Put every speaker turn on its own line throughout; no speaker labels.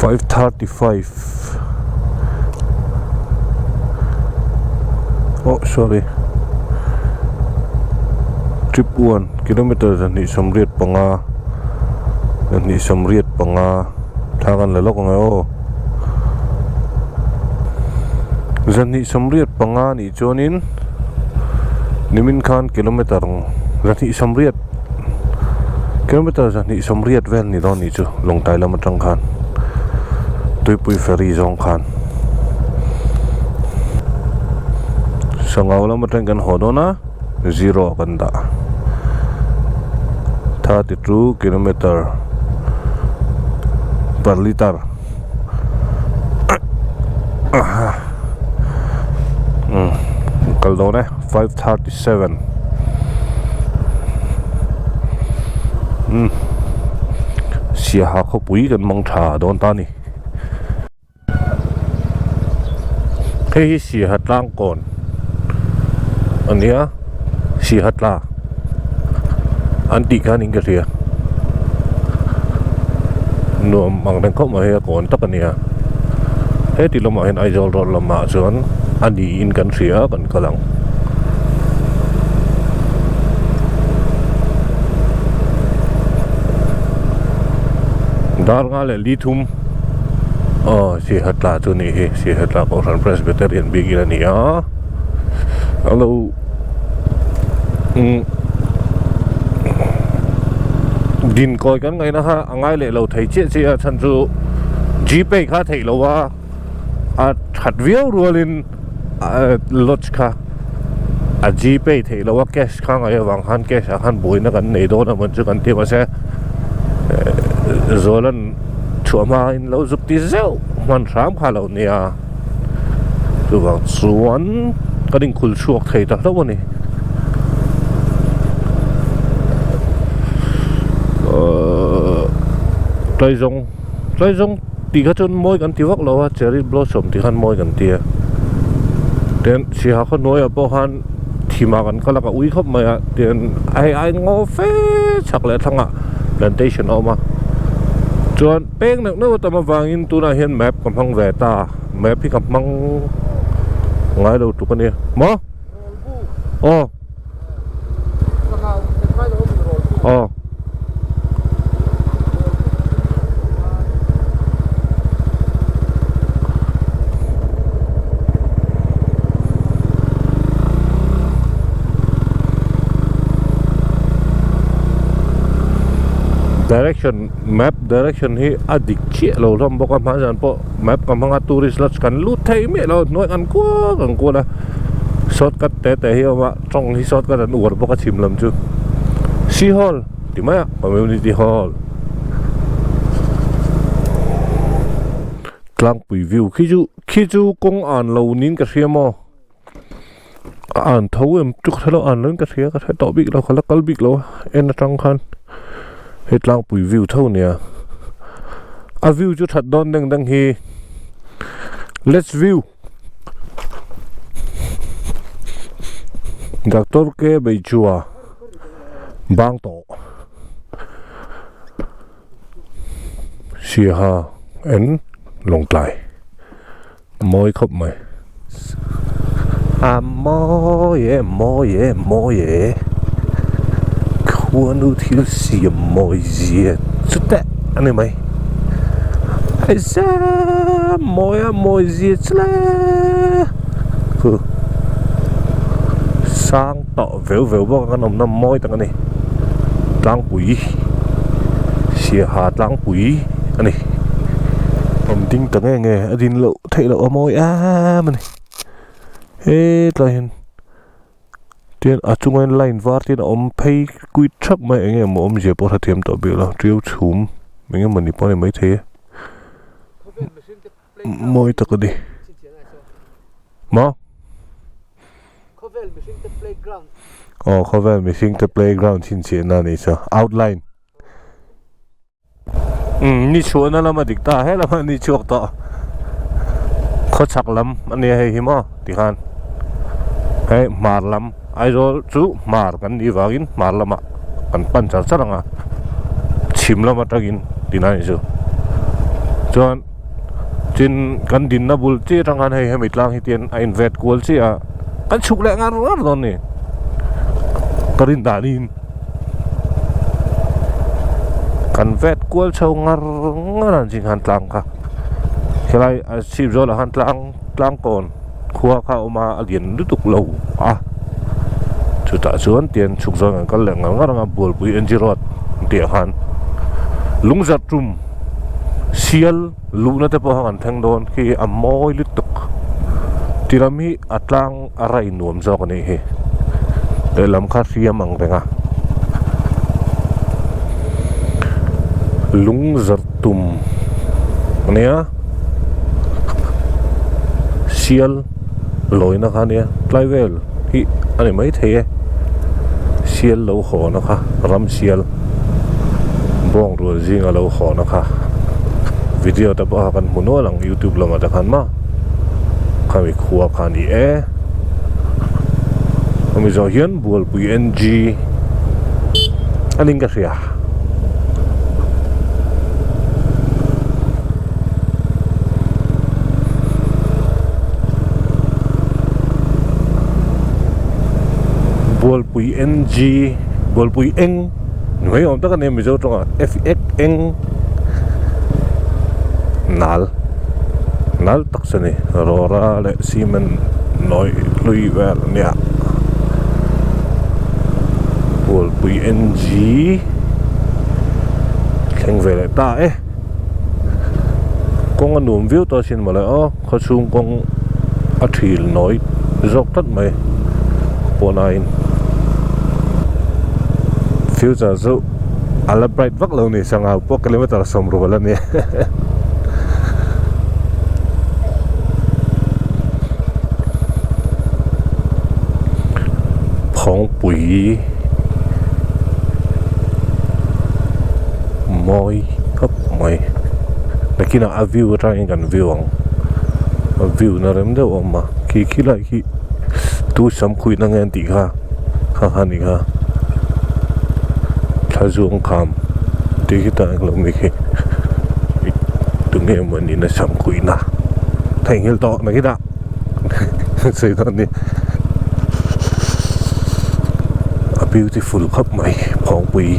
5:35 oh sorry trip one kilometer 285 285 thla kan la lawk ang e aw 285 nih chuanin nimin khan kilometer 280 kilometer 280 vel ni dawn nih chu Lawngtlai lam atang khan Tuipui ferry zawng khan Sangau lam atang kan haw dawn a zero kan dah 32 kilometer per liter kal dawn e 5:37 umm siaha khawpui kan mang tha dawn ta a ni hei hi siaha tlang kawn a nia siaha tla an tih khan in ka hria nuam ang reng khawp mai hei a kawn tak a nia heti lamah hian Aizawl road lamah chuan a niin kan hria a kan kal ang. Dar nga leh li thum aw Siaha tla chu a nih hi Siaha tla Kohhran Presbyterian biak in a ni a a lo umm din kawi kan ngaihna kha a ngai leh lo thei chiah chiah a chhan chu gpay kha a theih loh a a that viau rualin lodge kha a gpay theih loh a cash kha ngaih avang khan cash ah khan buaina kan nei dawn a mawn chu kan ti mahse Zuala'n chhuah hmain lo zuk ti zeuh hman hram kha lo nia. Chuvang chuan kan inkhul chhuak thei ta hlauh a ni. Ahh Tlaizawng Tlaizawng tih kha chuan mawi kan ti vak lo a cherry blossom tih khan mawi kan ti a. Tin Siaha khaw hnuaiah pawh khan thimah kan kal a ka ui khawp mai a tin hei a inngawh fe chhak leh thlangah plantation a awm a chuan. Peng neuh neuh a tam avangin tunah hian map ka hmang ve ta map hi ka hmang ngai lo tuk a nia maw aw aw Direction Map direction hi a dik chiah lo hlawm bawk a hma zan pawh map ka hmang a tourist lodge kan lut thei miah lo hnuai kan kual kan kual a shortcut te te hi a awm a tawng hi shortcut an uar bawk a chhim lam chu sea hall ti mai a community hall tlangpui view khi chu khi chu kawng an lo niin ka hria maw. A an tho em chu ka hre lo an reng ka hria ka hre tawh bik lo ka la kal bik lo a en atang khan hei tlangpui view tho ania a view chu that dawn deng deng hi let's view doctor ke beichua bang tawh siaha en lawngtlai. Mawi khawp mai. A mawi e, mawi e, mawi e. Khuanu thil siam mawi zia chu teh a ni mai. Hei zam mawi a mawi zia chu le. Khu sang tawh veu veu bawk a kan awmna mawi tak a ni. Tlangpui Siaha tlangpui a ni. An ding ta nge nge a din loh theih loh a mawi em a ni hetlai hian tian a chunga hian line var te in a awm phei kuit thap mai eng nge maw awmzia pawh hrethiam tawh bik lo tiau chhum eng emaw ni pawh a ni maithei e mawi tak a ni maw. Aw khawvel mihring te playground chhinchhiahna a nih chu outline. Umm ni chhuahna lama dik ta he lama ni chhuak tawh khawchhak lam a nia hei hi maw tikhan hei hmar lam Aizawl chu hmar kan nih vangin hmar lamah kan pan char char ang a chhim lam atangin tihna a nih chu chuan. Tin kan dinna bul chiah atang khan hei hemi tlang hi tian a invet kual chiah a, kan chhuk leh ngar ngar dawn a ni. Ka rin danin kan vet kual chho ngar ngar ang chin khan tlang kha helai a chhip zawlah khan tlang tlang kawn khua kha a awm a a lian lutuk lo a chutah chuan tian chhuk zawn kan kal leh ngar ngar ang a bualpui N G road tih ah khan lungzarh tum sial luhna te pawh kha kan thleng dawn khi a mawi lutuk ti lam hi a tlang a rai nuam zawk a nih hi lehlam kha hriam ang reng a lungzarh tum a nia sial lawina kha a nia tlai vel hi a ni maithei e sial lo haw na kha ram sial bawng rual zinga lo haw na kha video te pawh kha kan hmu nual ang youtube lamah te khan maw khami khua kha a ni e hemi zawh hian bualpui N G a ning ka hria. Bualpui N G Bualpui eng ni mai awm tak a nia Mizo tawngah F ek eng nal nal tak chu a ni rawra leh cement nawi hlui vel a nia Bualpui N G thleng ve leh ta e. Kawng a nuam viau tawh asin mawle aw khawchhung kawng a thil nawi zawk tlat mai pawn aiin future chu a la bright vak lo ni sangha pawh kilometer 60 a nia Phawngpui mawi khawp mai nakinah a view atangin kan view ang a view na rem deuh a awm a khi khi lai khi tu sam khuih na nge an tih kha kha kha a nih kha thla zuang kham tih khi tah englo mi khi tunge maw ni na sam khuih na theihnghilh tawh nakinah sawi dawn a ni a beautiful khawp mai phawngpui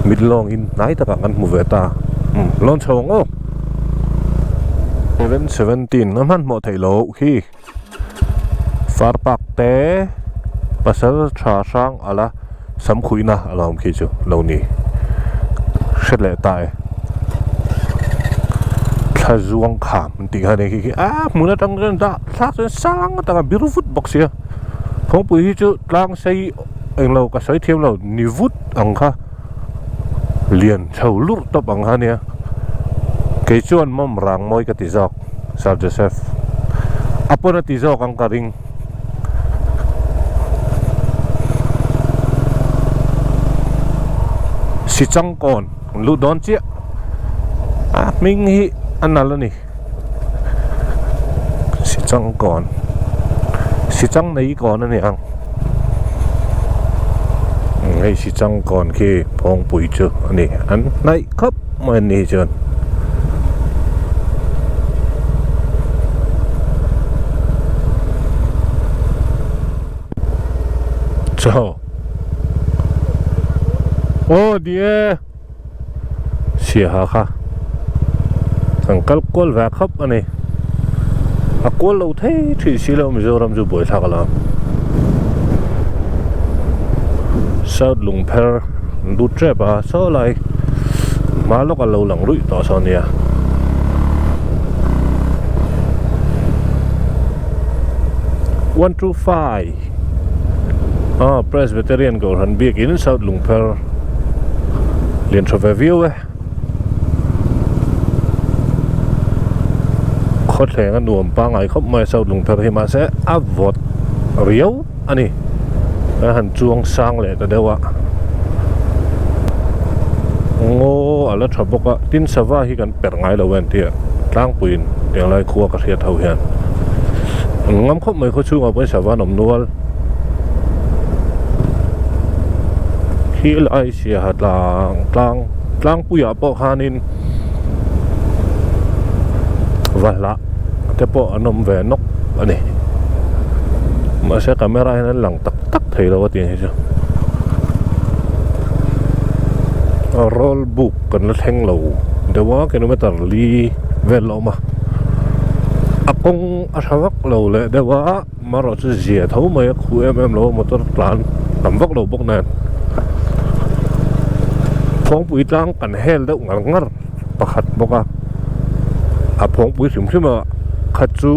mit lawngin hnai takah kan hmu ve ta umm lawn chho ang aw 7:17 a hmanhmawh theih loh khi far park te pasal tha hrang ala samkhuihna a lo awm khi chu lo ni hre leh ta e thla zuang kham an tih kha nia khi khi a hmun atang chuan dah thlak chuan sang atanga bir vut bawk sia phawngpui hi chu tlang sei englo ka sawi thiam lo ni vut ang kha lian chho lurh tawp ang kha nia kei chuan mawm rang mawi ka ti zawk Sir Joseph a pawn a ti zawk ang ka ring. Sichangkawn an luh dawn chiah a hming hi a nalh a ni Sichangkawn Sichang nei kawn a ni ang hei Sichangkawn khi Phawngpui chu a ni an hnaih khawp mai an ni hi chuan. Chaw Aw ni e Siaha kha Kan kal kual ve khawp a ni A kual lo thei thin si lo Mizoram chu buaithlak a lo South Lungpher an lut tep a saw lai hma lawk a lo lang ruih tawh saw nia. 125 ah Presbyterian Kohhran biakin South Lungpher lian tha ve viau e khawthleng a nuam pangngai khawp mai South Lungpher hi mahse a vawt riau a ni a han chuang sang leh ta deuh a ngaw a la tha bawk a tin sava hi kan perh ngai lo a entir tlangpuiin tiang lai khua ka hriat ho hian an ngam khawp mai khaw chhungah pawhin sava an awm nual khi lai siaha tlang tlang tlangpuiah pawh khanin. Vahlah te pawh an awm ve nawk a ni. Mahse camera hian an lang tak tak thei lo a tih hi chu. Roll buk kan la thleng lo deuh a kilometer li vel la awm a. A kawng a tha vak lo leh deuh a marawh chu zia tho mai a khu em em lo a motor tlan tam vak lo bawk nen. Phawngpui tlang kan hel deuh ngar ngar. pakhat bawk a a phawngpui hrim hrim a kha chu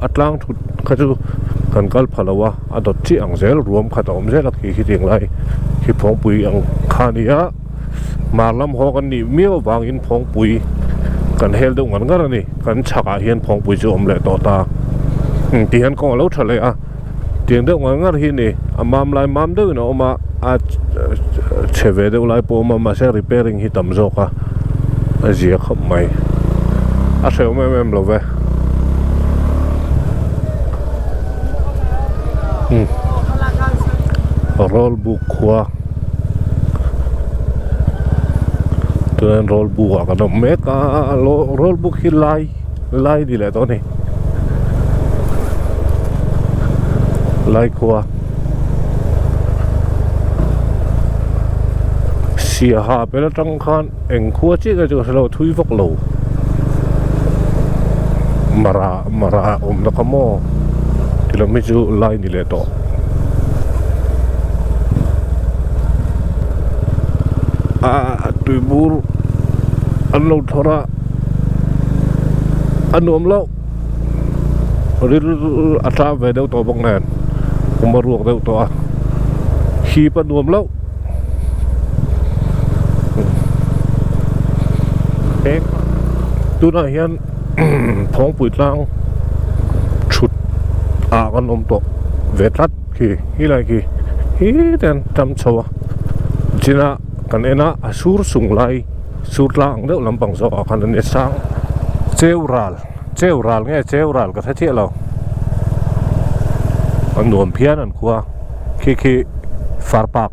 a tlang thut kha chu kan kal pha lo a a dawt chiah ang zel ruam khat a awm zel a khi khi tiang lai khi phawngpui ang kha a ni a hmar lam haw kan nih miau avangin phawngpui kan hel deuh ngar ngar a ni kan chhakah hian phawngpui chu a awm leh tawh ta ti hian kawng a lo tha leh a. Tiang deuh ngar ngar hi a ni a mam lai mam deuhin a awm a a chhe ve deuh lai pawh a awm a mahse repairing hi tam zawk a a zia khawp mai a hrehawm em em lo ve umm rawlbuk khua tunah hian rawlbuk ah kan awm mek a rawlbuk hi lai. Lai ni leh tawh a ni. Lai khua. Siaha pel atang khan eng khua chiah nge chu ka hre lo thui vak lo. Mara mara awmna kha maw ti lam hi chu lai ni leh tawh. Ah tuibur an lo thlawr a. A nuam loh ril a tlang ve deuh tawh bawk nen kum a ruak deuh tawh a hip a nuam loh tunah hian phawngpui tlang thut ah kan awm tawh ve tlat khi helai khi hee te an tam chho a chinah kan en a a sur sung lai. Sur tlang deuh lampang zawk ah khan an ni sang cheu ral cheu ral nge cheu ral ka hre chiah lo a nuam phian an khua khi khi far park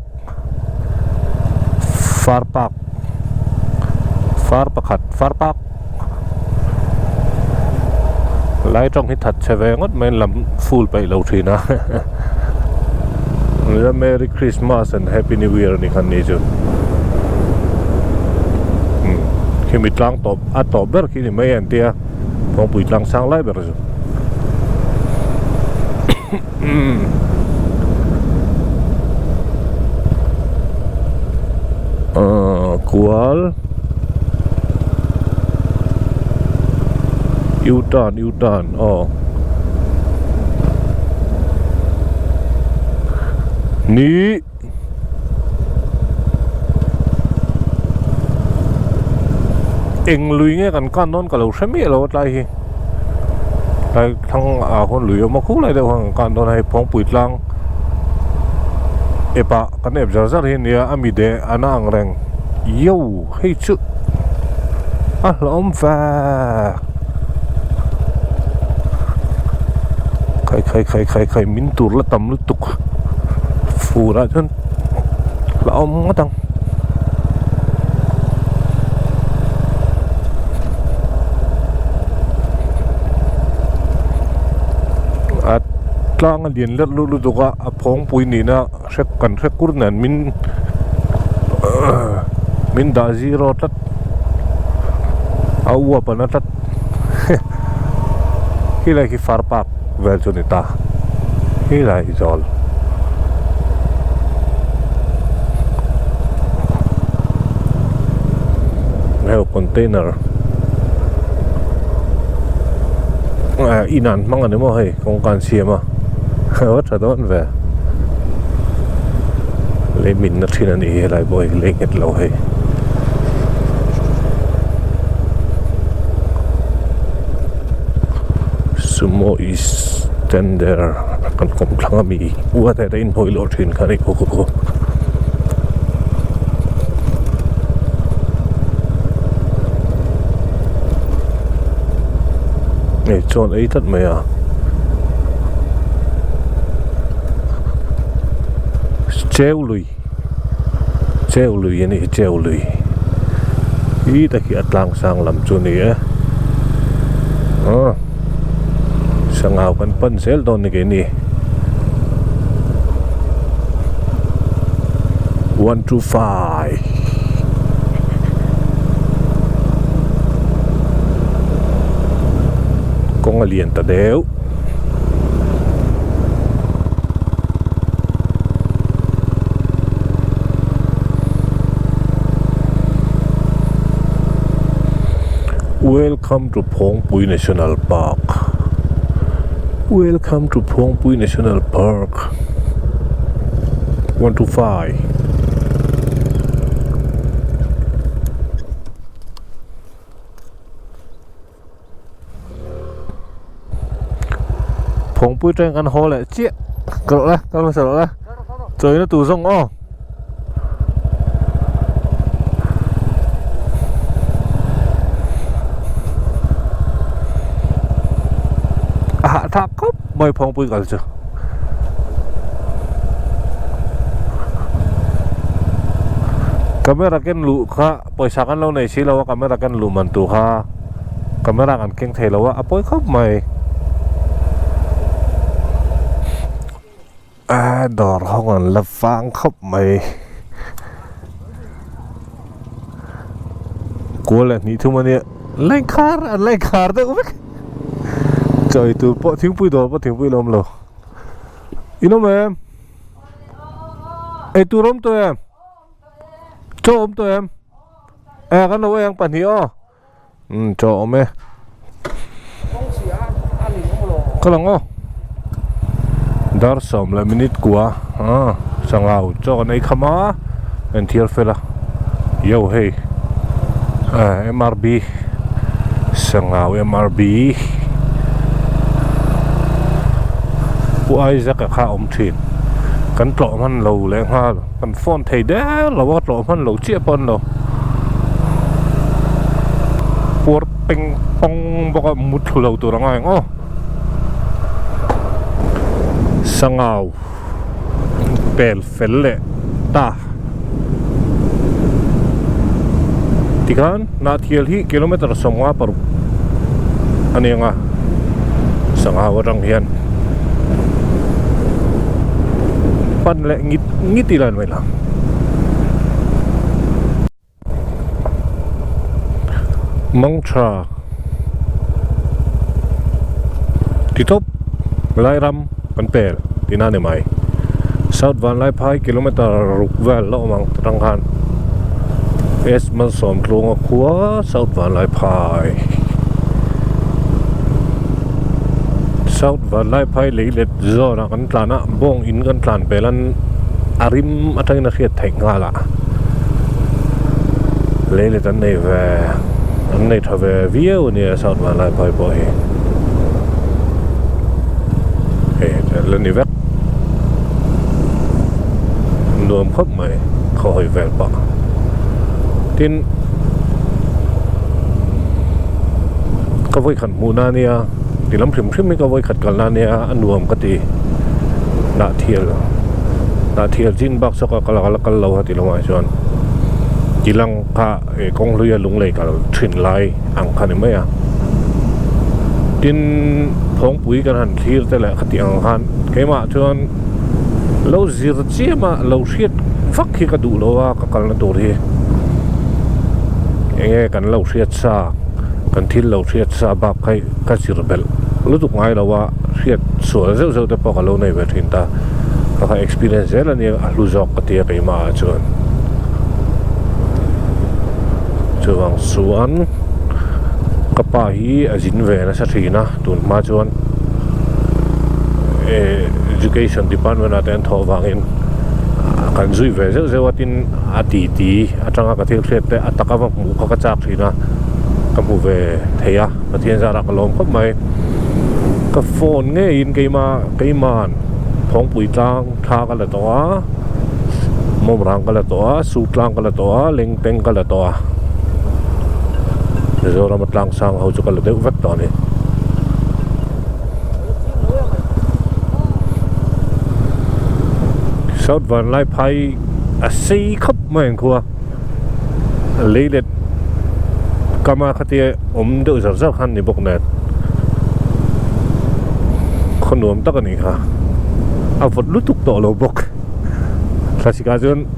far park far pakhat far park lai tawng hi that chhe ve ngawt mai lam full peih lo thin a Merry Christmas and Happy New Year ni khan ni chu khimi tlang tawp a tawp ber khi ni mai an tia kawngpui tlang sang lai ber chu kual U-turn U-turn aw ni Eng lui nge kan kan dawn ka lo hre miah lo a tlai hi tlai thlang ah khawn lui awm a khuk lai deuh khan kan kan dawn a hei phawngpui tlang ep ah kan ep zar zar hi a nia a mi deh a na ang reng yo hei chu a hlauhawm ve khai khai khai khai khai min tur la tam lutuk fur ah chuan hlauhawm ngawt ang. A tlang a lian let lut lutuk a a phawngpui nihna hrek kan hrek kur nen min min dah zero tlat a uap a na tlat helai khi far park vel chu a ni ta helai hi zawl. Heu container ah in an hmang a ni maw hei kawngka an siam a a tha dawn ve lei min na thin a nih hi helai pawh hi lei nghet lo hei. Sumo is stand there kan kawmthlang ami ua te te inhawih loh thin kha a ni khaw khaw khaw. Hei chuan ei tlat mai a cheu lui cheu lui a nih hi cheu lui hi tak hi a tlang sang lam chu a ni e. Aw sangau kan pan zel dawn ni keini one two five kawng a lian ta deuh. Welcome to Phawngpui National Park Welcome to Phawngpui National Park 1 to 5 Phawngpui train kan haw leh chiah ka rawh le ka hmasa rawh le chawina tur zawng aw. A hahthlak khawp mai phawngpui kal chu. Camera ken luh kha pawisa kan lo nei si lo a camera ken luh man tur kha camera kan keng thei lo a a pawi khawp mai. A dawr hawng an la vang khawp mai. Kual leh hnih thum a nia leng khar an leng khar deuh vek chawi tur pawh thingpui dawr pawh thingpui la awm lo in awm em eitur awm tawh em chaw awm tawh em e kan lo ei ang pahnih aw. Umm chaw awm e. Ka lang aw. Dar sawm leh minute kua ah sangau chaw kan ei kham a en thial fel a yo hei ah M_R_B sangau M_R_B Pu Isaac a kha a awm thin kan tlawh hman lo leh nghal kan phone thei der lo a tlawh hman lo chiah pawh an lo. Puar peng pawng bawk a mut thlu lo tur a ngai ang aw. Sangau pel fel leh ta. Tikhan Nahthial hi kilometer 56 a ni ang a, Sangau atang hian pan leh ngit ngit ila an mai lo. Mangtha ti tawp lai ram kan pel tihna a ni mai. South Vanlaiphai kilometer ruk vel la awm ang atang khan S Malsawmtluanga khua South Vanlaiphai South Vanlaiphai lei let zawnah kan tlan a bawng in kan tlan pel an a rim atangin a hriat theih nghal a. Leilet an nei ve an nei tha ve viau a nia South Vanlaiphai pawh hi hei la ni vek nuam khawp mai khaw hawi vel pah tin ka vawikhat hmuh na ania ti lam hrim hrim hi ka vawikhat kal na ania a nuam ka ti hnah thial hnah thial chin bak saw ka la kal lo a ti lamah chuan ti lang kha eh kawng hluia lunglei kal thin lai ang kha ni mai a tin phawngpui kan han thlir te leh khati ang khan keimah chuan lo zir chiam a lo hriat vak hi ka duh lo a ka kalna tur hi eng nge kan lo hriat sa kan thil lo hriat sa bak kha ka zir belh lutuk ngai lo a hriat sual zeuh zeuh te pawh ka lo nei ve thin ta ka kha experience zel a nia a hlu zawk ka ti a keimah ah chuan chuvang chuan ka pa hi a zin ve nasa thin a tun hma chuan eh education department ah te an thawh vangin kan zui ve zeuh zeuh a tin a titi atanga ka thil hriat te a taka va hmuh kha ka chak thin a ka hmu ve thei a. Pathian zarah ka lawm khawp mai. Ka phone ngeiin keima keiman Phawngpui tlang thla ka la tawh a, Mawmrang ka la tawh a, Su tlang ka la tawh a, Lengteng ka la tawh a. Mizorama tlang sang ho chu ka la deuh vek tawh a ni. South Vanlaiphai a sei khawp mai ang khua. Leilet kama khatia awm deuh zar zar khan ni bawk nen. Khaw nuam tak a ni kha. A vawt lutuk tawh lo bawk. Thlasik ah chuan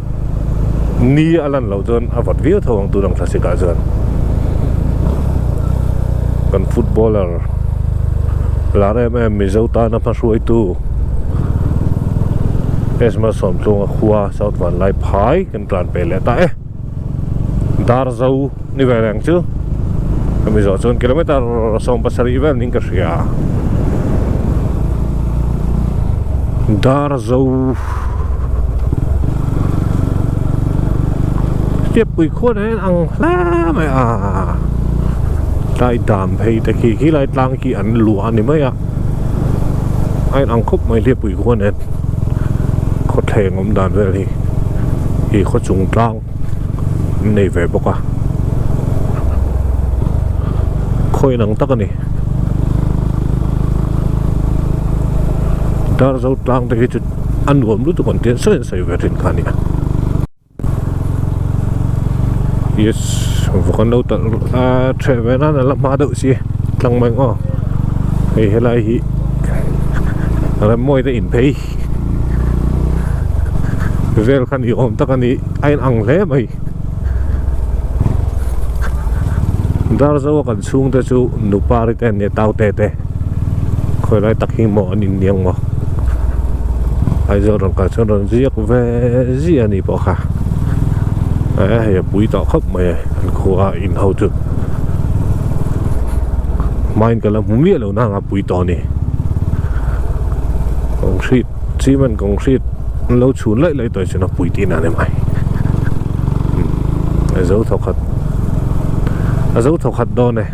ni a lan loh chuan a vawt viau tho ang tun ang thlasik ah chuan. Kan footballer lar em em Mizo tana hmahruaitu Esma Sawmtlunga khua South Vanlaiphai kan tlan pe leh ta e. Darzo ni ve reng chu hemi zawh chuan kilometer 70 vel niin ka hria Darzo step pui khuan ah hian ang hle mai a tlai dam phei te khi khi lai tlang khi an luah a ni mai a a in ang khawp mai hliappui khuan hian khawthleng awm dan vel hi ih khaw chung tlang an nei ve bawk a khaw inang tak a ni dar zo tlang te hi chu a nuam lutuk an tia sawi an sawi ve thin kha a nia yes vawk an lo talh a ṭheh ve nan a la hma deuh si tlang mai ang aw hei helai hi rammawi te inphei. Vel kha ni awm tak a ni a in ang hle mai Darzo a kan chhung te chu Nupari te an nia Taute te khawi lai tak hi maw an in niang maw Aizawl rawn kal chuan rawn ziak ve ziah a ni pawh kha eh hei a pui tawh khawp mai e an khua a in ho chu hmain ka la hmu miah lo nang a pui tawh a ni. Concrete cement concrete an lo chhun laih laih tawh chuan a pui tihna a ni mai a zo thaw khat a zo thaw khat dawn e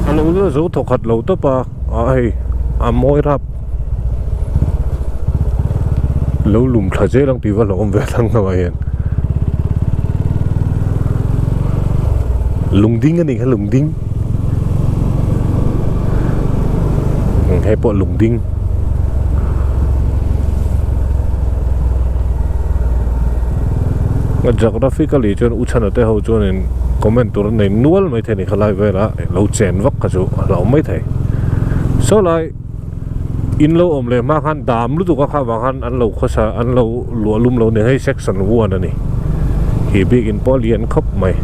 a lo la zo thaw khat lo tawp a ah hei a mawi rap lo lum thla zel ang tih va hlauhawm ve thlang hnawh ah hian lungding a nih kha lungding. Hei pawh lung ding a geographically chuan u chhana te ho chuanin comment tur an nei nual maithei a ni khalai vela lo chen vak kha chu a hlauhawm maithei saw lai in lo awm leh hma khan dam lutuk a kha vang khan an lo khawsa an lo luah lum lo ni hei section one a ni hi biakin pawh a lian khawp mai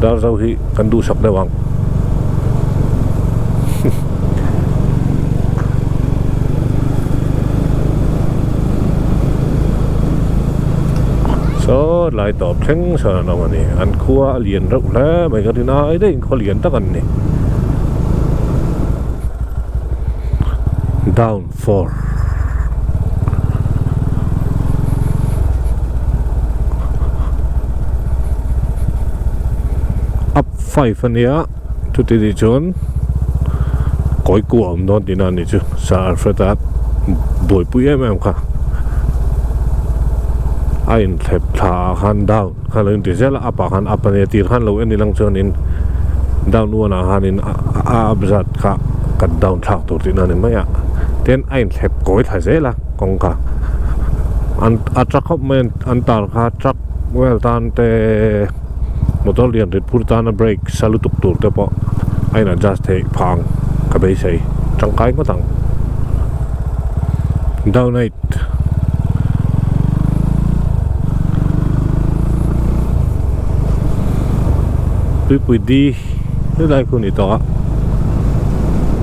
Darzo hi kan duhsak deuh ang saw lai tawp thleng sawn an awm a ni an khua a lian reuh hle mai ka rin ai daih in khaw lian tak an ni. Down for Up 5 ania chuti nih chuan kawi kua awm dawn tihna a nih chu Sir Alfred a buaipui em em kha a inthlep thla ah khan down khan lo inti zel a up ah khan up ania tir khan lo en ilang chuanin down one ah khanin a up zat kha kan down thlak tur tihna a ni mai a tin a inthlep kawi thla zel a kawngka an a truck khawp mai an tar kha truck vel tan te motor lian rit phur tana brake sa lutuk tur te pawh a in adjust theih phang ka beisei tangkai ngawt ang down eight. Tuipui di helai khu ni tawh a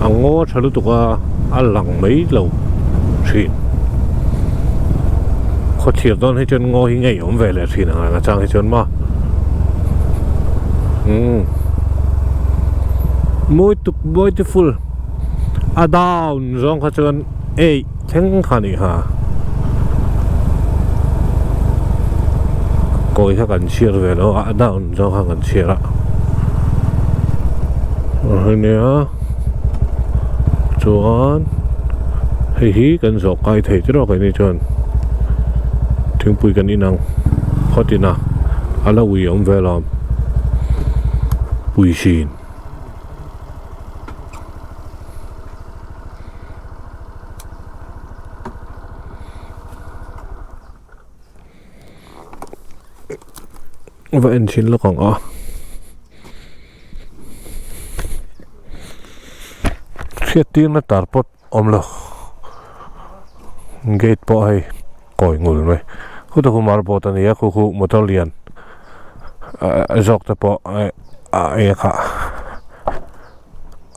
a ngaw tha lutuk a a lang mai lo thin khawthlir dawn hi chuan ngaw hi ngei awm ve leh thin ang a chang hi chuan maw umm mawi tuk beautiful a down zawng kha chuan eih thleng kha a nih kha kawi kha kan chhiar ve lo a a down zawng kha kan chhiar a ania chuan hei hi kan zawh kai thei te rawk ani chuan thingpui kan inang phawt ina a la ui awm ve lawm pui sin. Va en thin lawk ang a hriat tirna tar pawt. awm lo gate pawh hei kawi ngul mai khutah khu marboard a ni a khu khu motor lian zawk te pawh a eng kha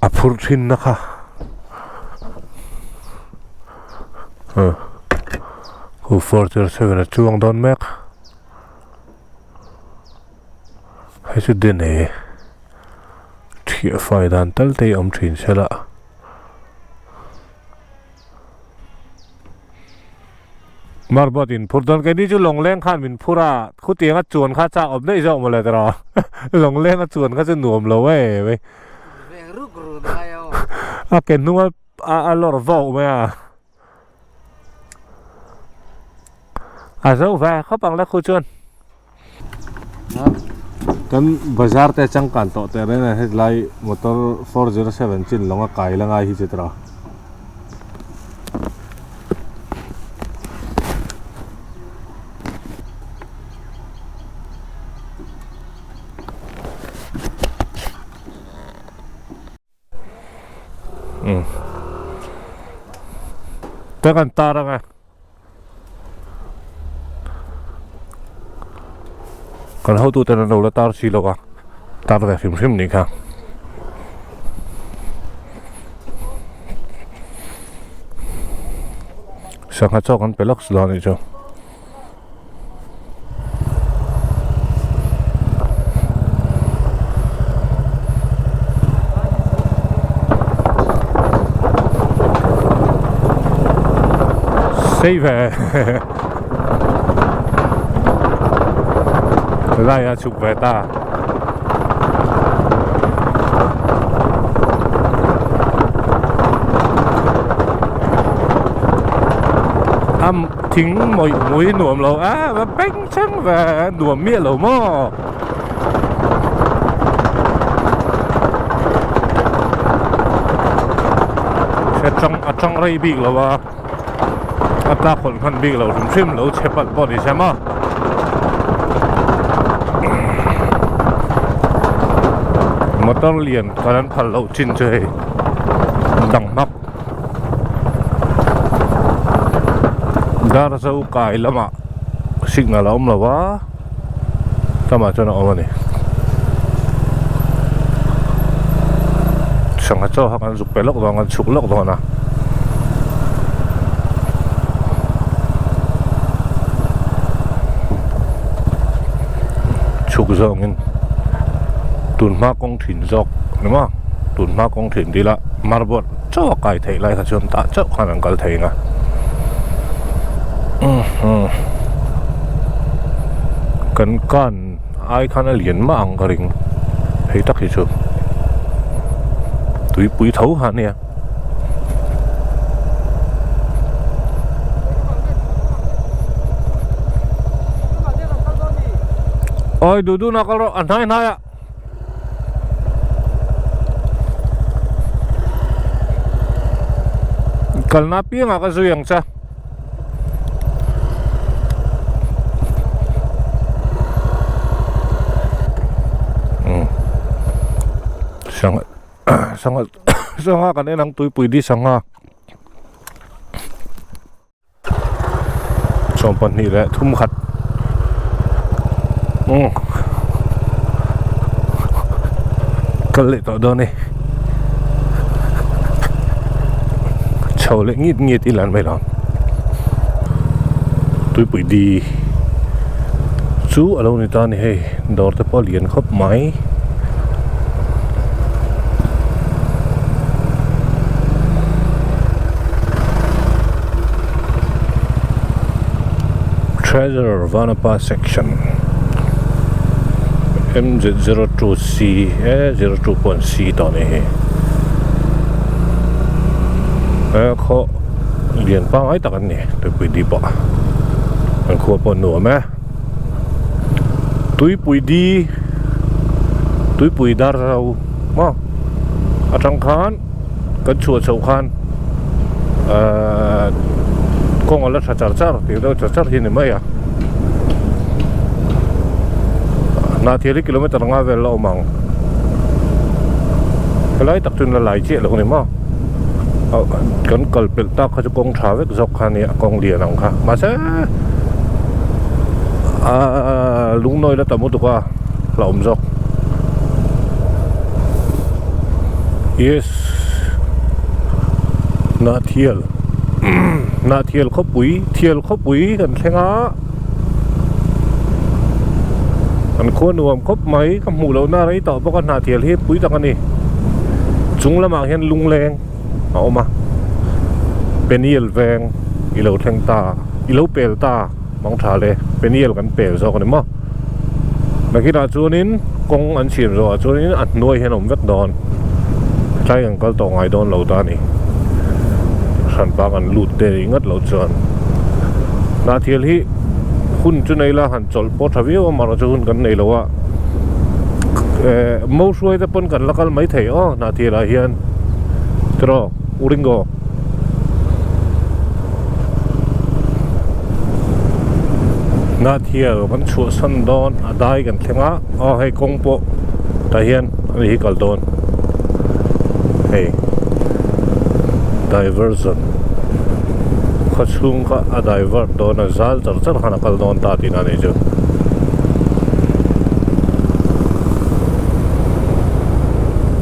a phur thin na kha khu 407 a chuang dawn mek hei chu den e thiah fai dan tal te hi awm thin se la. Marboat in phur dawn keini chu lawngleng khan min phur a khutiang a chuan kha chak awm daih zawk mawle tawh lawngleng a chuan kha chu nuam lo em mai a ke hnung a a lawr vawk mai a a zo ve khawp ang le khu chuan. Kan bazar te changkan tawh teh reng a hetlai motor 407 chin lawnga kai la ngai hi chu tawh. Te kan tar ang e. Kan hotu ten an lo la tar si lo a, tar ve hrim hrim nih kha. Sangha chaw kan pe lawk dawn anih chu. Sei ve Lai a chhuk ve ta. Am Thing mawih mui nuam lo a va beng cheng ve nuam miah lo maw. Hre tang a tang rei bik lo a a tlak hawlh hman bik lo hrim hrim lo chhe palh pawh ni se maw. Motor lian kan an phal loh chin chu hei dang hmak. Dar zo kai lamah signal a awm lo a lamah chuan a awm a ni sangha chaw kha kan zuk pe lawk dawn kan chhuk lawk dawn a. Chhuk zawngin tunhma kawng thin zawk ni maw tunhma kawng thin dil a marble chauh a kai theih lai kha chuan tah chauh khan an kal thei ang a kan kan ai khan a lian mah ang ka ring hei tak hi chu tuipui tho kha ania. Oi duh duh na kal rawh a hnai hnai ah. Kalna piangah ka zui ang che. Sangha sangha sangha kan en ang tuipui di sangha 22 leh thum khat umm kal leh tawh dawn e chho leh ngit ngit ila an mai lo tuipui di chu a lo ni ta a ni hei dawr te pawh a lian khawp mai. Treasurer Vanapa Section MZ02C e 02 point C tawh a ni hi he khaw lian pangngai tak an ni tuipui di pawh an khua pawh nuam e tuipui di tuipui dar ro maw atang khan. Kan chhuah chhoh khan ahh kawng a la tha char char tih deuh char char hi a ni mai a hnahthel hi kilometer nga vel la awm ang helai tak chuan la lai chiah lo a ni maw. Kan kal pelh tak kha chu kawng tha vek zawk kha a nia kawng lian ang kha mahse aaa lungnawi la tam lutuk a hlauhawm zawk yes Hnahthial Hnahthial khawpui Thial khawpui kan thleng a an khua nuam khawp mai ka hmuh lohna rei tawh bawk a Hnahthial hi pui tak a ni chung lamah hian lungleng a awm a peniel veng i lo thleng ta i lo pel ta mang tha le peniel kan pel zawk a ni maw nakinah chuanin kawng an siam zawh ah chuanin a hnuai hian a awm vek dawn tlai kan kal tawh ngai dawn lo ta a ni hranpa kan lut te nih ngat loh chuan hnahthil hi hun chu nei la han chawlh pawh tha viau a amaherawhchu hun kan nei lo a eh mo hruai te pawn kan la kal mai thei aw hnahthil ah hian tiraw u ringo hnahthil kan chhuahsan dawn a dai kan thleng a aw hei kawng pawh tah hian ani hi kal dawn hei diversion khaw chhung kha a divert dawn a zal char char khan a kal dawn ta tihna a nih chu.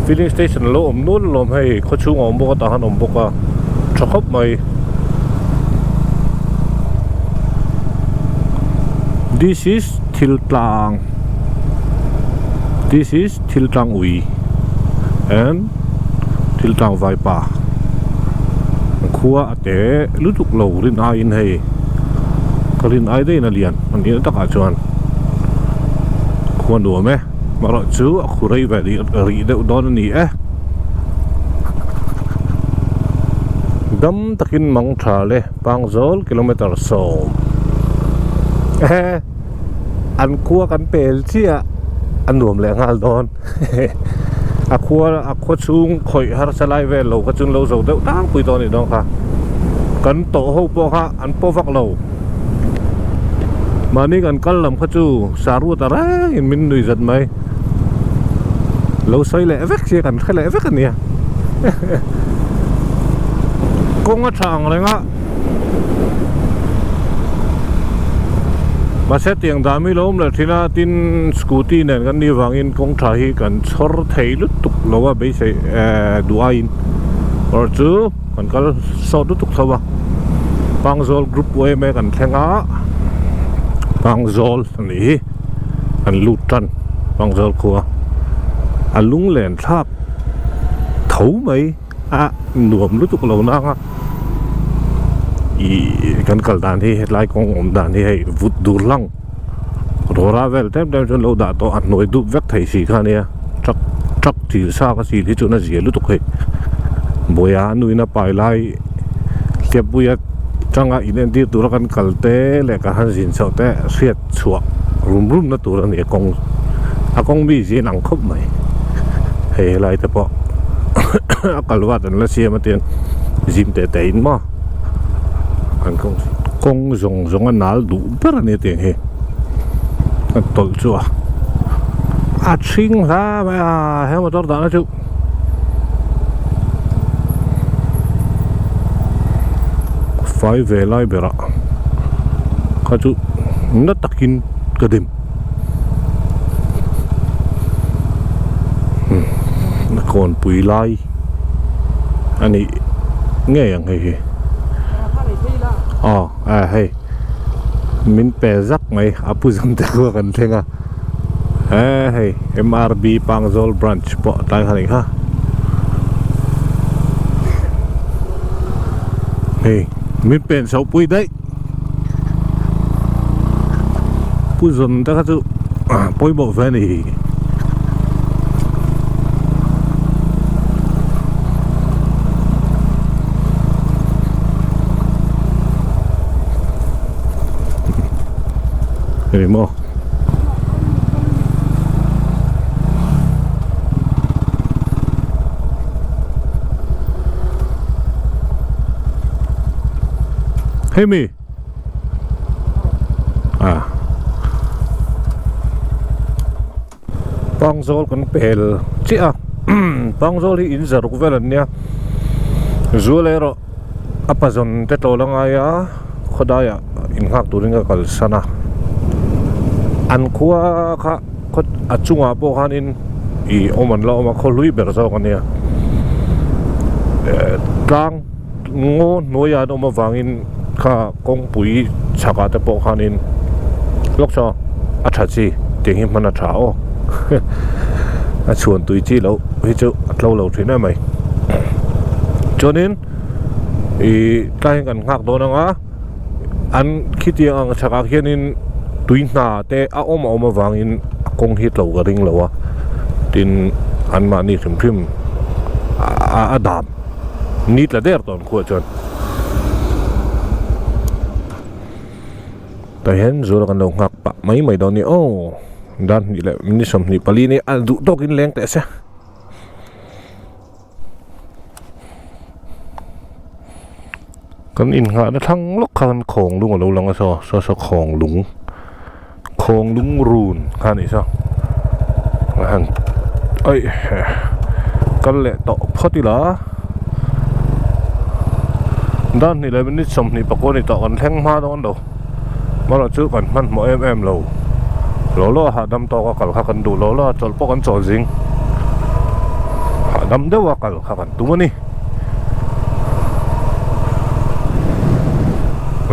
Filling station alo awm nual alawm hei khaw chhung a awm bawk a tah khan a awm bawk a tha khawp mai. This is thil tlang this is thil tlang ui and thil tlang vaipa khua a te lutuk lo rin aiin hei ka rin ai daih in a lian a nih na takah chuan khua nuam e erawh chu a khu rei ve rih deuh dawn a ni e dam takin mang tha le pangzawl kilometer 10 ehe an khua kan pel chiah a nuam leh nghal dawn a khua a khua chhung khawih harsa lai vel lo kha chuan lo zo deuh tlangpui dawn a nih dawn kha kan tawh ho pawh kha an paw vak lo mahni kan kal lam kha chu saruat a reng in min nui zat mai lo sawi leh vek sia kan hre leh vek a nia kawng a tha ang reng a mahse tiang dah mi lo awm leh thin a tin scooty nen kan nih vangin kawng tha hi kan chhawr thei lutuk lo a beisei ehh duh aiin awrh chu kan kal sawt lutuk tho a Pangzawl group yma kan thleng a Pangzawl a nih hi kan lut tan Pangzawl khua a lunglen thlak tho mai a nuam lutuk lo nang a ih kan kal dan hi hetlai kawng awm dan hi hei vut dur hlang rawra vel tlem tlem chuan lo dah tawh a hnuai dup vek thei si kha ania truck truck thil sa ka sil hi chuan a zia lutuk hei buaia a nuin a pai lai hliappuia tanga in entir tura kan kal te leh kan han zin chhoh te hriat chhuah rum rum na tur a ni a kawng a kawng mi zin ang khawp mai hei helai te pawh a kal vat an la siam a tiang zim teh teh in maw an kawng kawng zawng zawng a nal duh ber a nia tiang hi a tawlh chu a a thing hla mai a he motor dahna chu fai ve lai berah kha chu na takin ka dim kawnpui lai a nih ngei ang hei hi aw a hei min pe zak mai a pu zam te kha kan thleng a he hei M_R_B Pangzawl branch pawh tlai kha nih kha hei min pen chhoh pui daih pu zawn te kha chu pawimawh ve a ni. Hei maw Hei mi ah Pangzawl kan pel chiah a Pangzawl hi in zaruk vel an nia. Zual erawh a pazawn te tlawl a ngai a, khawdaiah innghak turin ka kalsan a. An khua kha khaw a chungah pawh khanin ih awm an la awm a, khaw hlui ber zawk a nia. Eh tlang ngaw hnuaiah an awm avangin kha kawngpui chhakah te pawh khanin lawk saw a tha chi tiang hi hman a tha aw a chhuan tui chi loh hi chu a tlo lo thin em mai chuanin ih tlai hian kan nghak dawn ang a an khitiang ang chhakah khianin tui hna te a awm a awm avangin a kawng hi tlo ka ring lo a tin anmahni hrim hrim a dam. Ni tla der tawn khuah chuan tah hian zuala kan lo nghak pah mai mai dawn a ni aw dan hnih leh ni 24 ni a duh tawkin leng teh se. Kan innghahna thlang lawk khan khawng lung a lo lang a saw saw saw khawng lung khawng lung run kha a nih saw a han aih kal leh tawh phawt ila dan hnih leh minute 24 ni tawh kan thleng hma dawn lo amaherawh chu kan hmanhmawh em em lo law law a hahdam tawk a kal kha kan duh law law a chawlh pawh kan chawl zing hahdam deuh a kal kha kan tum a ni.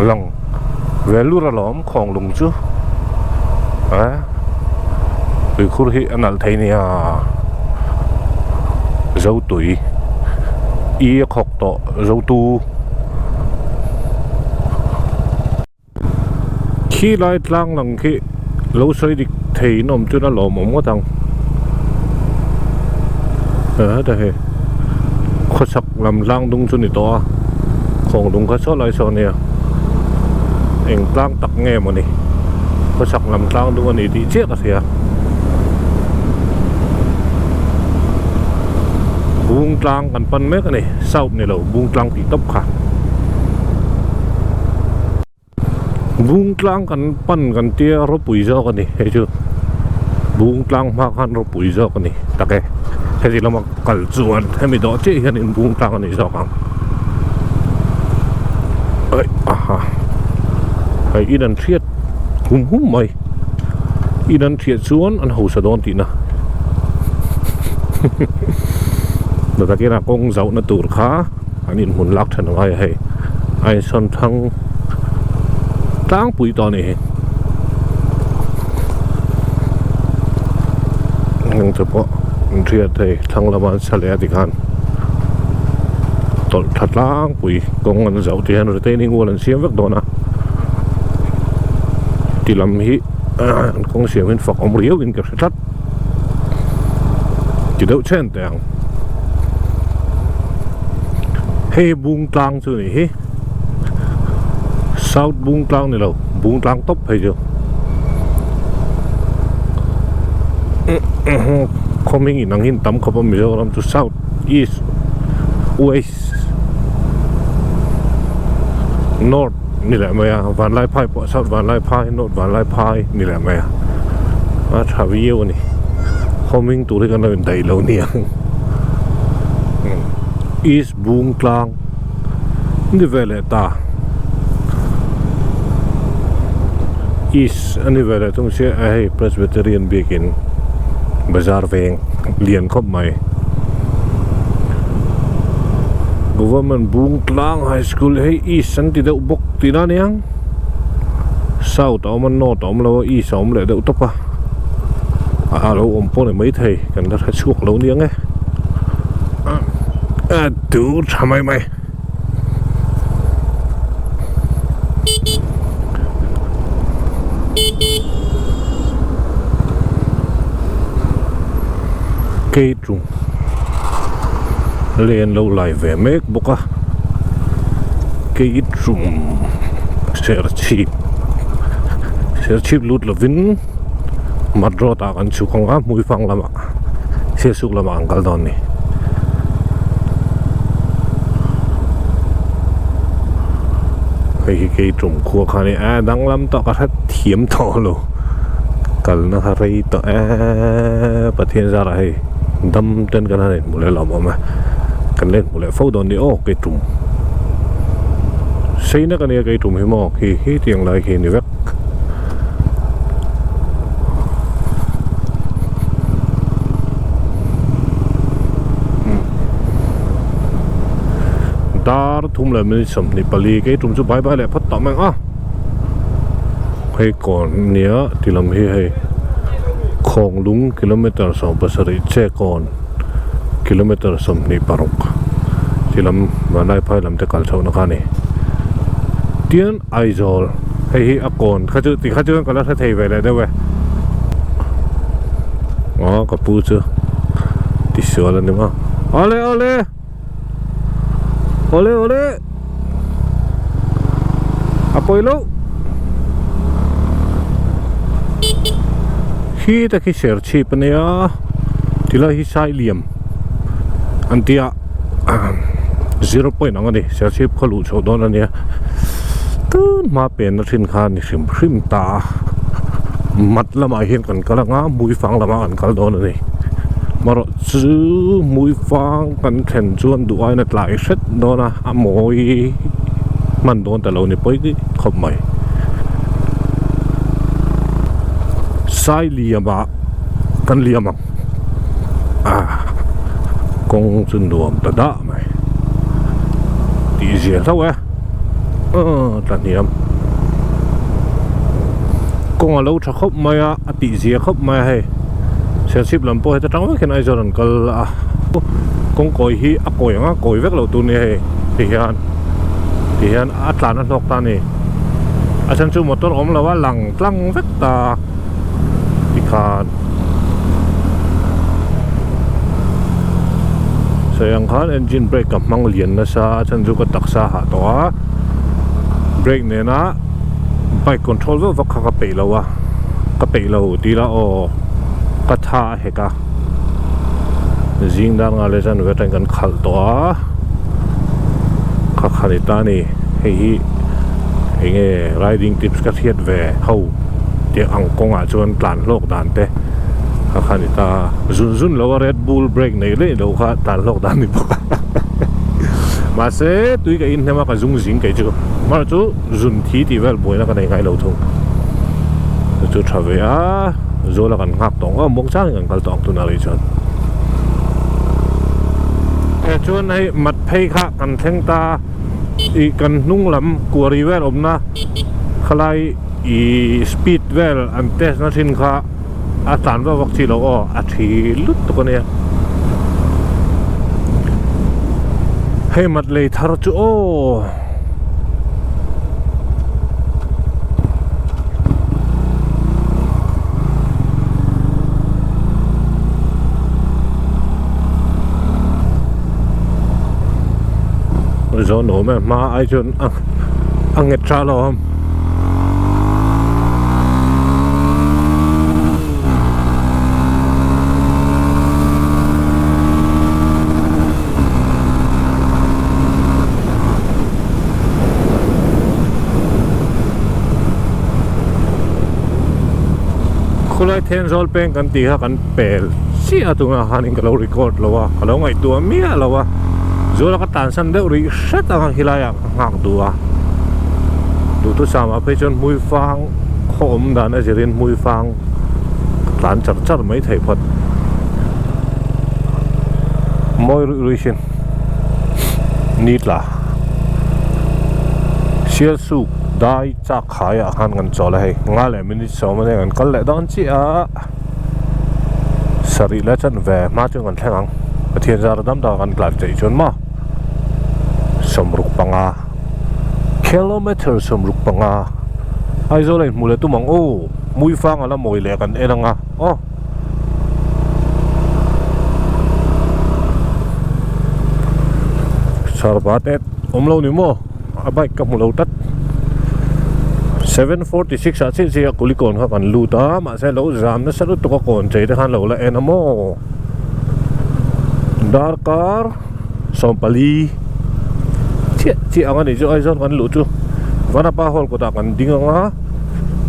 Lang ve lur alawm khawng lung chu a tuikhur hi a nalh thei nia zo tui i a khawk tawh zo tu Khi lai tlang lang khi lo sawi dik thei in awm chuan a lawmawm ngawt ang. Heta hei khawchhak lam tlang dung chu ni tawh a, khawng dung kha saw lai saw ania eng tlang tak nge maw ni khawchhak lam tlang dung a ni tih chiah ka hria. Bung tlang kan pan mek a ni, south ni lo bung tlang tih tawp kha. Bung tlang kan pan kan tia ropui zawk a ni hei chu bung tlang hma khan ropui zawk a ni tak e heti lama kal chuan hemi dawh chiah hian in bung tlang a ni zawk ang aih aha hei in an hriat hum hum mai in an hriat chuan an hausa dawn tihna takin a kawng zauhna tur kha. An inhmun lak then angai a hei a insawn thlang tlangpui tawh a ni hi heng te pawh an hriat hei thlang lama an sa leh a tikhan tawlh tha tlangpui kawng an zauh tih hian retaining wall an siam vek dawn a ti lam hi an kawng siam hi an fak awm riau in ka hre tlat ti deuh chhen teh ang. Hei bung tlang chu ni hi south bung tlang ni lo bung tlang tawp phei chu khaw hming in ang hi an tam khawp a Mizoram chu south east west north ni leh mai a Vanlaiphai pawh south Vanlaiphai north Vanlaiphai ni leh mai a a tha viau a ni khaw hming tur hi kan lo indaih lo niang east bung tlang ni ve leh ta east a ni ve leh thung sia a hei presbyterian biakin bazar veng lian khawp mai government bung tlang high school hei east an ti deuh bawk tihna a niang south a awm a north a awm lo a east a awm leh deuh tawp a a lo awm pawh ni maithei kan la hre chhuak lo niang e a dur tha mai mai. Keitlung len lo lai ve mek bawk a keitlung serchhip serchhip lut lovin mat road ah kan chhuk ang a hmuifang lamah sialsuk lamah an kal dawn a ni. Hei hi keitlung khua kha a ni a danglam tawh ka hre thiam tawh lo kalna kha rei tawh eee Pathian zarah hei dam ten kan han inhmu leh lawm awm e. Kan len hmu leh fo dawn ni aw kei tum sei nak ania kei tum hi maw khi hi tiang lai khi ni vek. Dar thum leh minute 24 kei tum chu bye bye leh phawt tawh mai ang a hei kawn ania ti lam hi hei khawnglung kilometer 17 che kawn. Kilometre 26 chi lam Vanlaiphai lam te kal chhohna kha a ni. Tian Aizawl hei hi a kawn kha chu tikha chuan ka la hre thei ve leh deuh e. Aw ka pu chu tisual a ni maw. Awle awle awle awle a pawi loh khi te khi serchhip a nia. Tilai hi sai liam an tia zero point ang a ni Serchhip khaw luh chhoh dawn a nia tun hma penna thin kha ni hrim hrim ta a mat lamah hian kan kal anga hmuifang lamah kan kal dawn a ni marawh chu hmuifang kan thlen chuan duh aiin a tlai hret dawn a a mawi hman dawn ta lo ni pawi khawp mai sai liam ah. Kan liam ang ah kawng chu nuam ta dah mai tih zia hlauh e aw tla hniam kawng a lo tha khawp mai a a tih zia khawp mai a hei Serchhip lam pawh heta tang vek hian Aizawl an kal a kawng kawi hi a kawi ang a kawi vek loh tur a ni hei ti hian ti hian a tlan a hlawk ta a ni a chhan chu motor awm lo a lang tlang vek ta. Tikhan sawi ang khan engine brake ka hmang lian nasa a chhan chu ka taksa hah tawh a brake nena bike control vek vak kha ka peih lo a ka peih lo tih ila aw ka tha a hek a zing dar nga leh chuan veteran kan khalh tawh a kha kha ni ta a ni hei hi eng nge riding tips ka hriat ve ho. Tiang ang kawngah chuan tlan hlawk dan te kha kha ni ta zun zun lo a red bull brake nei leh lo kha tlan hlawk dan ni bawk a mahse tui ka inhnem a ka zung zing kei chu hmar chu zun thi tih vel buaina ka nei ngai lo thung chu chu tha ve a zawl a kan nghak tawh ang a muang changin kan kal tawh ang tunah rih chuan chuan hei mat phei kha kan thleng ta ih kan hnung lam kuari vel awmna khalai. Ih speed vel an test na thin kha a tlan vak vak chi loh aw a thi lut tuk a nia hei mat lei thar chu aw. Zawn awm e hma ai chuan a a nghet tha lo awm. Khulai Thenzawl peng kan tih kha kan pel chiah a tunah khanin ka lo record lo a ka lo ngaihtuah miah lo a zuala ka tansan deuh rih hret ang a khilaiah ka nghak duh a duhthusam ah phei chuan hmuifang khaw awm dan a zirin hmuifang ka tlan char char mai thei phawt mawi ruih ruih sin ni tla sial suk dai chak khai ah khan kan chawl a hei nga leh minute sawm a nia kan kal leh dawn chiah a sarih la chan ve hma chuan kan thleng ang Pathian zar a dam tak a kan tlan theih chuan maw. 65 kilometer 65 Aizawl a inhmuh leh tum ang aw Muifang a la mawi leh kan en ang a aw. Sarva te awm lo ni maw a bike ka hmu lo tlat 746 ah chiah chiah Kulikawn kha kan lut a mahse lo zam nasa lutuk a kawn chei te khan lo la en a maw darkar. 40 chiah chiah ang a nih chu Aizawl kan luh chu Vanapa hall kawtah kan ding ang a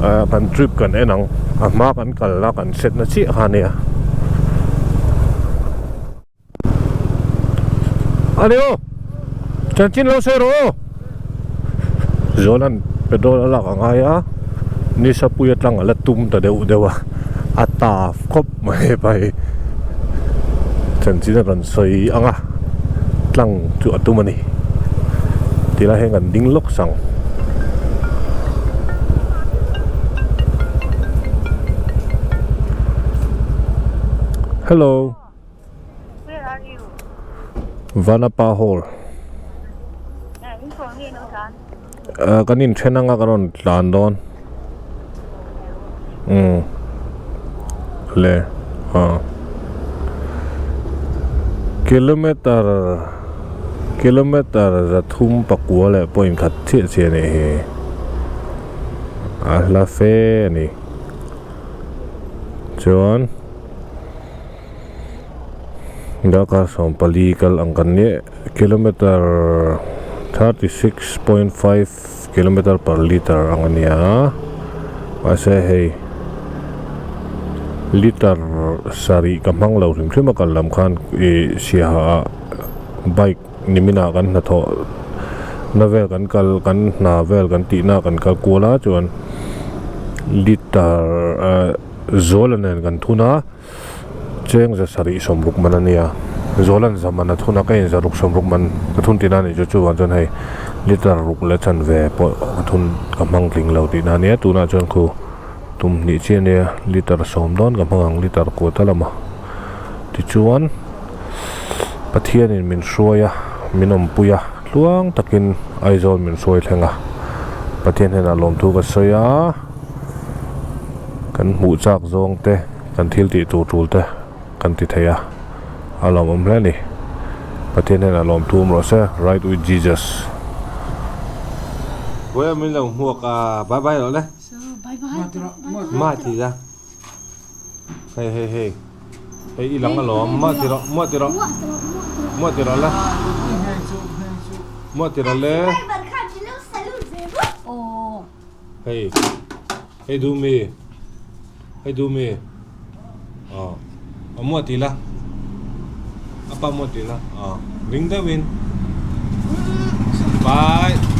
ah kan trip kan en ang a hma kan kal a kan set na chiah kha a nia. Ani aw chanchin lo sawi rawh aw Zawlan petrol a lak a ngai a Nisapui atang a la tum ta deuh deuh a a taf khawp mai pai chanchin a rawn sawi ang a tlang chu a tum a ni tilai hian kan ding lawk sang. Hello.
Where are you?
Vanapa Hall. Uh, kan in then anga kan rawn tlan dawn. Um. Le. Ha. Kilometer kilometer zathum pakua leh point khat chiah chiah a nih hi. A hla fe a ni. Chuan Darkar 14 kal ang kan nia kilometer 36.5 kilometer per liter ang a nia mahse hei liter sarih ka hmang lo hrim hrim a kal lam khan ih siaha ah bike niminah kan hnathawh na vel kan kal kan hna vel kan tih na kan kal kual a chuan liter ah Zuala nen kan thun a cheng za sarih sawmruk man a nia Zuala'n za man a thun a ka in zaruk sawmruk man ka thun tihna a nih chu chuvang chuan hei liter ruk leh chanve pawh ka thun ka hmang tling lo tihna a nia tunah chuan khu tum hnih chiah a nia liter sawm dawn ka hmang ang liter kua ta lama tichuan Pathianin min hruai a min awmpui a tluang takin Aizawl min hruai thleng a Pathian hnenah lawmthu ka sawi a. Kan hmuh chak zawng te kan thil tih tur tul te kan ti thei a a lawmawm hle a ni Pathian hian a lawm thum rawh se ride with Jesus.
Vawiin min lo hmuak a bye bye rawh le ma ti la hei hei hei hei i lang alawm ma ti rawh ma ti rawh ma ti rawh le ma ti rawh le. Hei hei du mi hei du mi aw a muah tih la a pa muah tih la aw ring deuhin bye.